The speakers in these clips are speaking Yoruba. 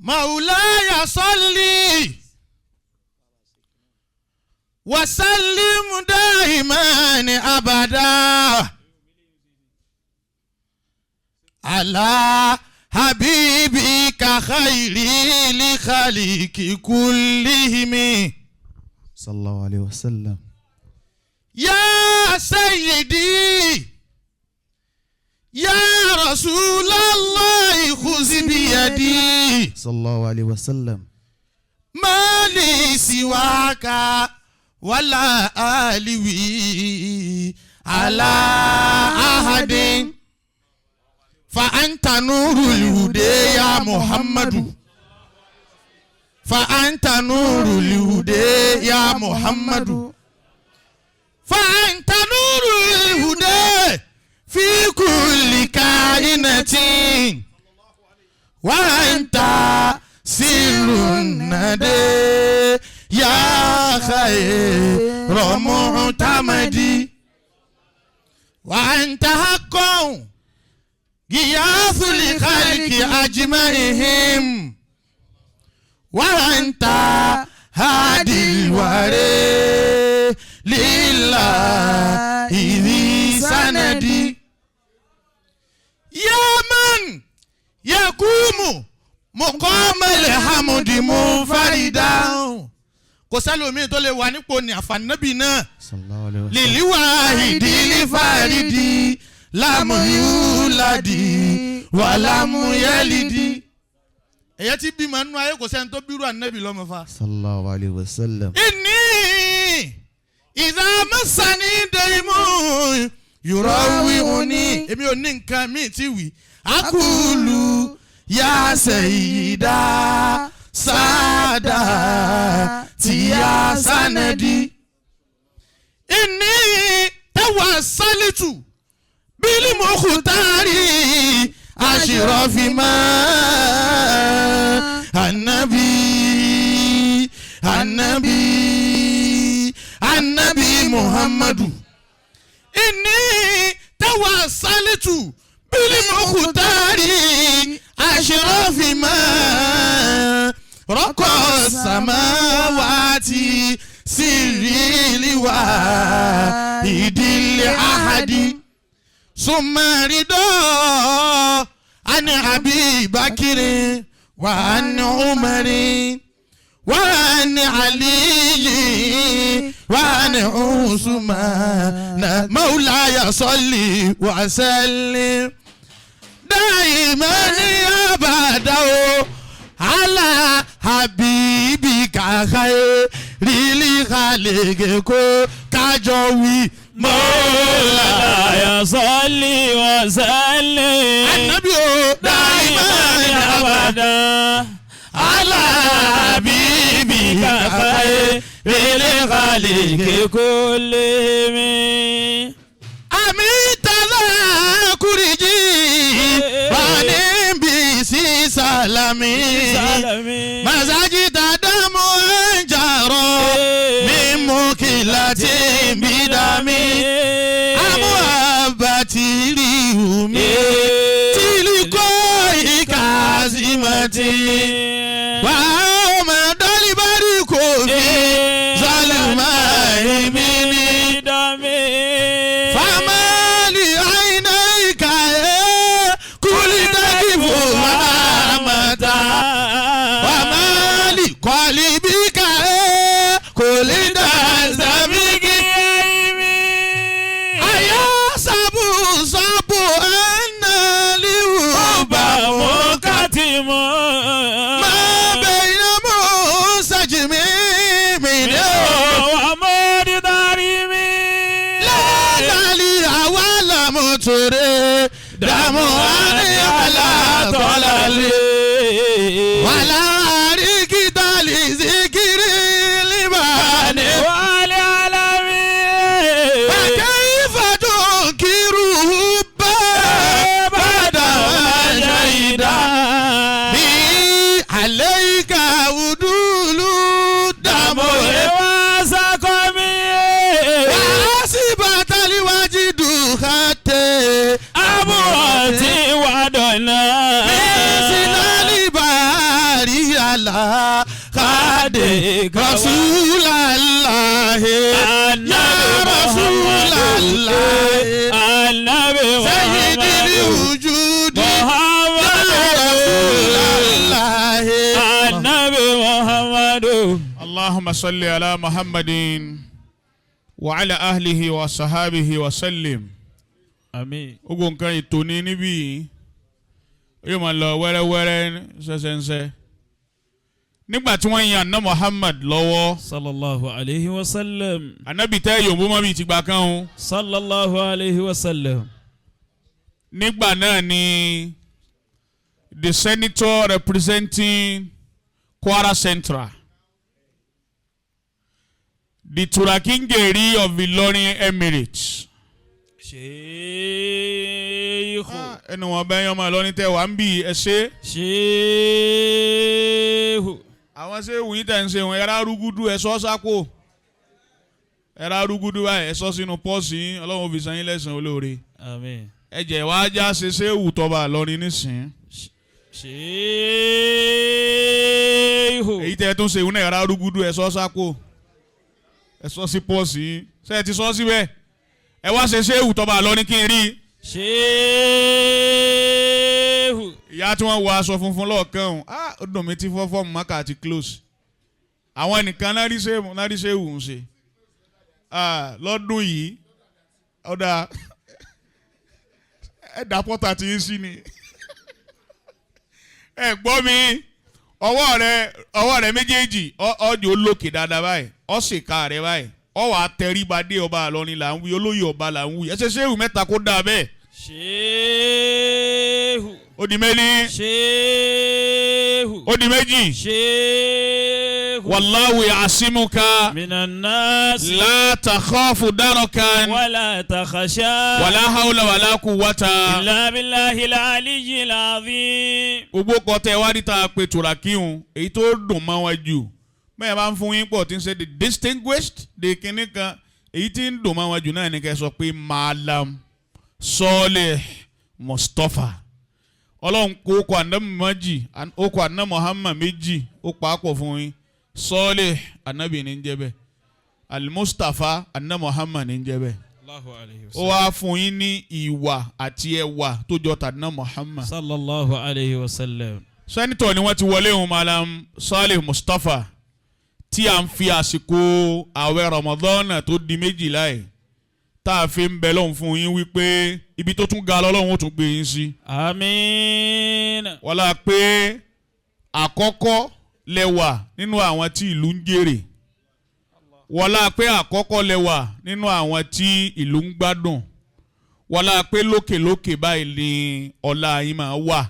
مولاي صلي وسلم دائما أبدا على حبيبك خير لخلق كلهم. صلى الله عليه وسلم. يا سيدي يا رسول الله خذ بيدي. صلى الله عليه وسلم. ما لي سواك ولا ألوي على أحد فأنت نور الهدى يا محمد فأنت نور الهدى يا محمد فأنت نور الهدى في كل كائنة وأنت سر الندى يا خير معتمد وأنت حق غياث لخلق أجمعهم وأنت هادي الورى لله ذي سندي يا من يقوم مقام الحمد منفردا. Kò sẹ́lòmíì tó lè wà nípò ní àfànàbì náà. صلى الله عليه وسلم. للواحد الفرد لم يولد ولم يلد. Èyẹ tí bímọ nínú ayé, kò sẹ́ni tó bírú ànábì lọ́mọ fa. صلى الله عليه وسلم. إني إذا مسني ضيم يروعني. Èmi ò ní nǹkan míì tí wì. أقول يا سيد السادات يا سندي. إني توسلت بالمختار أشرف ما النبي النبي النبي محمد. إني توسلت بالمختار أشرف ما رقى السماوات سري لواحد الأحد ثم رضا عن أبي بكر وعن عمر وعن علي وعن عثمان. مولاي صل وسلم دائما أبدا على حبيبك خير الخلق kájọ wí. مولاي صل وسلم Ànábì o دائما أبدا أبدا على حبيبك خير خير الخلق كلهم. Àmì tàlá kúrìjì wà níbi sí sàlámì. سلامي. Masajida damu ń jàrọ̀ mímú kìlá tí ń bí dami. Amú àbàtìrì omi tìlíkọ́ ìkàzímọ̀tì. Wà á máa dọ́líbárì kò fi zálùmá ìmí ní. فما لعينيك كل تكف متى وما لقلبك كل تستمك أيا سبو سبو أن لهبا ما بين منسجم من لا لي أولا متري دمو أني على طلالي ولا أريك لذكر لباني. فكيف تنكره بعد ما شهد بي عليك عدول الدم وحسبت الوجد حتى Àbúrò tí wà dọ̀nà. بسنان باري. على خادك رسول الله يا رسول الله النبي سيد محمد الوجود يا محمد رسول الله النبي محمد اللهم صل على محمد وعلى أهله وصحابه وسلم. Àmín. Gbogbo nǹkan ètò ní níbí yìí yóò máa lọ wẹ́rẹ́wẹ́rẹ́ ṣẹṣẹṣẹ nígbà tí wọ́n yan àná Muhammad lọ́wọ́. Sallallahu alayhi wa sallam. Ànábì tẹ́ yòǹbó mọ́ bíi tìgbà kan o. Sallallahu alayhi wa sallam. Nígbà náà ni the senator representing Kwara Central, the Turakingeri of Ilorin Emirates. Sheikhu. Ẹnu wọn bẹ́ẹ̀ yọmọ Ìlọrin tẹ́ wà ń bì ẹ ṣe. Sheikhu. Àwọn ṣé wù yín tẹ̀ ń ṣe wọn ẹ̀rá rúgúdú ẹ̀ sọ́ sápò ẹ̀rá rúgúdú báyìí ẹ̀ sọ́ sínú pọ́ọ̀sì yín, Ọlọ́run fi san yín lẹ́sàn-án olóore. Àmín. Ẹ jẹ́ wá já ṣe ṣé wù tọba Ìlọrin nísìn. Sheikhu. Èyí tẹ́ ẹ tún ṣe ìwúná ẹ̀rá rúgúdú ẹ̀ sọ́ sápò ẹ̀ sọ́ sí pọ́ọ̀sì yín, ṣé ẹ ti sọ́ síbẹ̀? Ẹ wá ṣe ṣé wù tọba Ìlọrin kí n rí i. Sheikhu. Ìyá tí wọ́n wọ aṣọ funfun lọ́ọ̀kan ọ̀hún, ah, ó dùn mí tí fọ́fọ́ mọ́kà àti close àwọn nìkan náà rí ṣéwù ń ṣe. Ah, lọ́dún yìí ọ̀dà ẹ̀dá pọ́tà tí ń sí ni ẹ gbọ́ mi. Ọwọ́ rẹ méjèèjì ọjọ́ olókè dáadáa báyìí, ọ ṣèkà rẹ báyìí, ọ wà á tẹríba dé. Ọba Ìlọrin là ń wí, olóyè ọba là ń wí. Ẹ ṣe ṣéwù mẹ́ta kó dáa bẹ́ẹ̀. Sheikhu. Ó di méjì. Sheikhu. Ó di méjì. Sheikhu. والله يعصمك من الناس. لا تخاف دركا ولا تخشى. ولا حول ولا قوة إلا بالله العلي العظيم. Gbogbo kọ tẹ wá níta pé tùràkìhun èyí tó dùn mọ́ wọn jù bẹ́ẹ̀ bá ń fún yín pọ̀ tí ń ṣe the distinguished the kinní kan, èyí tí ń dùn mọ́ wọn jù náà ni kẹ́ sọ pé Malam Sọ́ọ̀lẹ̀ Mustapha. Ọlọ́run kó kọ àná méjì, ó kọ àná Muhammad méjì, ó pa á pọ̀ fún yín. Sọ́ọ̀lẹ̀ ànábì ní ń jẹ́ bẹ́ẹ̀, Al-Mustapha àná Muhammad ní ń jẹ́ bẹ́ẹ̀. Allahu alayhi wa Ó wá fún yín ní ìwà àti ẹwà tó jọ tàná Muhammad. Sallallahu alayhi wa sallam. Senator ni wọ́n ti wọlé ohun Malam Saleh Mustapha tí à ń fi àsìkò ààwẹ̀ Ramadan tó di 12 yìí tá a fi ń bẹ lọ́hùn fún yín wípé ibi tó tún ga lọ́lọ́hún ó tún gbé yín sí. Àmín. Wọ́n la pé àkọ́kọ́ lẹ́wà nínú àwọn tí ìlú ń jèrè, wọ́n la pé àkọ́kọ́ lẹ́wà nínú àwọn tí ìlú ń gbádùn, wọ́n la pé lókèlókè báyìí ni ọlá yín máa wà.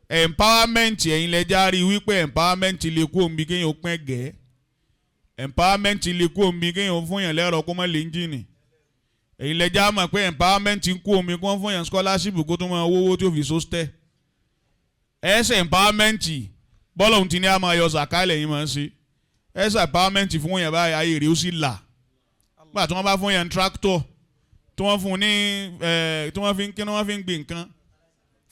Empowerment ẹ̀yin lẹ́jà rí wípé empowerment lè kú omi kéèyàn ó pẹ́ gẹ́, empowerment lè kú omi kéèyàn fún yàn lẹ́rọ kó má lè ń jìnnì. Ẹ̀yin lẹ́jà mọ̀ pé empowerment ń kú omi kó fún yàn scholarship kó tó máa wówó tí ó fi sóstẹ́ ẹsẹ̀. Empowerment bọ́lá òun ti ní a máa yọ sàkálẹ̀ yín máa ń ṣe ẹsẹ̀ empowerment fún yàn báyìí, ayé rẹ̀ ó sì là. Nígbà tí wọ́n bá fún yàn tractor tí wọ́n fún ní ẹ̀ tí wọ́n fi ń kí wọ́n fi ń gbìn nǹkan,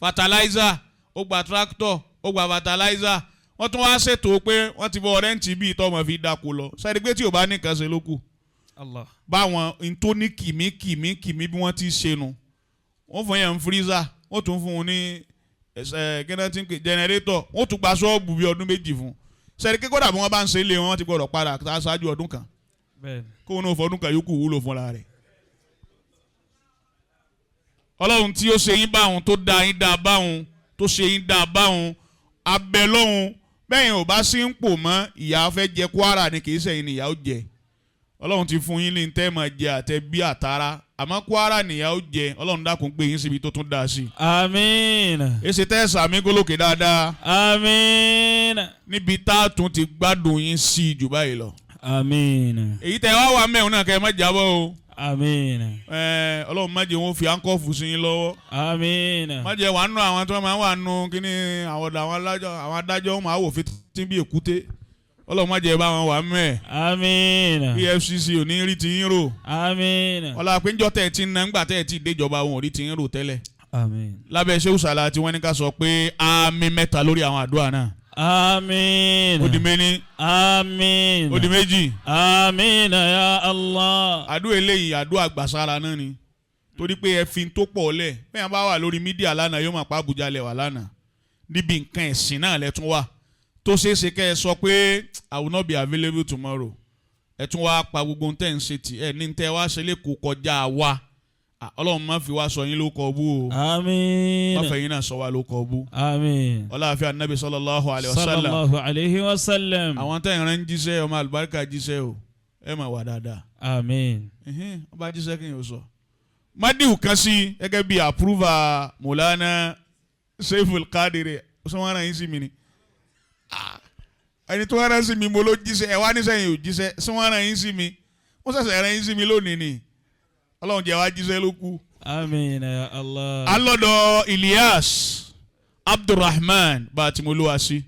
fertilizer, ó gba tractor, ó gba fertilizer, wọ́n tún wá ṣètò pé wọ́n ti bọ́ rent bíi tọ́mọ fi dáko lọ sẹ́ni pé tí ò bá nìkan ṣe ló kù. Allah. Báwọn n tó ní kìmí kìmí kìmí bí wọ́n ti ṣe nu, wọ́n fún yẹn freezer, wọ́n tún fún un ní ẹ kí wọ́n ti ń pè generator, wọ́n tún gba ṣọ́ọ̀bù bíi ọdún 2 fún sẹ́ni pé kódà bí wọ́n bá ń ṣe lé wọn, wọ́n ti gbọ́dọ̀ padà ṣáájú ọdún kan Bẹ́ẹ̀ni. kóun náà fọdún kan yòókù wúlò fúnra rẹ̀. Ọlọ́run tí ó ṣe yín báwọn tó dá yín dá báwọn tó ṣe yín dá báwọn abẹ lọ́hùn bẹ́ẹ̀ ò bá sí ń pò mọ́, ìyá fẹ́ jẹ Kwara ni, kì í ṣẹ̀yìn ni ìyá ó jẹ. Ọlọ́run ti fún yín ní tẹ́ máa jẹ àtẹ bí àtàrà, àmọ́ Kwara nìyá ó jẹ. Ọlọ́run dákun gbé yín síbi tó tún dáa sí. Àmín. Èsì tẹ́ sàmí gólókè dáadáa. Àmín. Níbi tá a tún ti gbádùn yín sí jù báyìí lọ. Àmín. Èyí tẹ́ wá wà mẹ́rin náà kẹ́ ẹ má jábọ́ o. Àmín. Ẹ Ọlọ́run má jẹ́ wọn fi handcuff sí yín lọ́wọ́. Àmín. Má jẹ́ wàá nù àwọn tí wọ́n máa ń wà nù kíní àwọn ọ̀dọ̀ àwọn adájọ́, àwọn adájọ́ wọn máa wò fi bí èkúté. Ọlọ́run má jẹ́ bá wọn wà mẹ́ẹ̀. Àmín. EFCC ò ní rí ti yín rò. Àmín. Ọlá péjọ tẹ̀ ẹ ti ń ná ńgbà tẹ̀ ẹ ti déjọba, wọn ò rí ti yín rò tẹ́lẹ̀. Àmín. Lábẹ́ ṣé òṣàlà tí wọ́n ní ká sọ pé àmín mẹ́ta lórí àwọn àdúrà náà. Àmín. Ó di méní. Àmín. Ó di méjì. Àmín ya Allah. Àdúrà eléyìí, àdúrà gbàsára náà ni, torí pé ẹ fi tó pọ̀ lẹ̀. Bẹ́ẹ̀ bá wà lórí media lánàá, yóò máa pa Àbújá lẹ̀ wà lánàá. Níbi nǹkan ẹ̀sìn náà lẹ tún wà, tó ṣeé ṣe kẹ́ ẹ sọ pé, "I will not be available tomorrow." Ẹ tún wá pa gbogbo ohun tẹ́ ń ṣe tì ẹ ní tẹ́ wá ṣe lẹ́kọ̀ọ́ kọjá wa. Ah, Ọlọ́run má fi wá sọ yín ló kọ bú o. Àmín. Má fẹ́ yín náà sọ wá ló kọ bú. Àmín. Ọláàfin Anabi sallallahu alayhi wa sallam. Sallallahu alayhi wa sallam. Àwọn tẹ́ ìran ń jíṣẹ́, ọmọ àlùbáríkà jíṣẹ́ o, ẹ máa wà dáadáa. Àmín. Ẹhẹ́n, wọ́n bá jíṣẹ́ kí n yóò sọ. Madiu kan sí gẹ́gẹ́ bí approval Mùlánà Seiful Qadiri, sọ wọn rán yín sí mi ni. Ah, ẹni tó rán sí mi, mo ló jíṣẹ́. Ẹ wá nísẹ̀yìn ò jíṣẹ́. Sọ wọn rán yín sí mi? Wọ́n ṣẹ̀ṣẹ̀ rán yín sí mi lónìí ni. Ọlọ́run jẹ́ wá jíṣẹ́ ló kú. Àmín ya Allah. Alọ́dọ̀ Ilyas Abdulrahman bá a ti mú olúwa sí.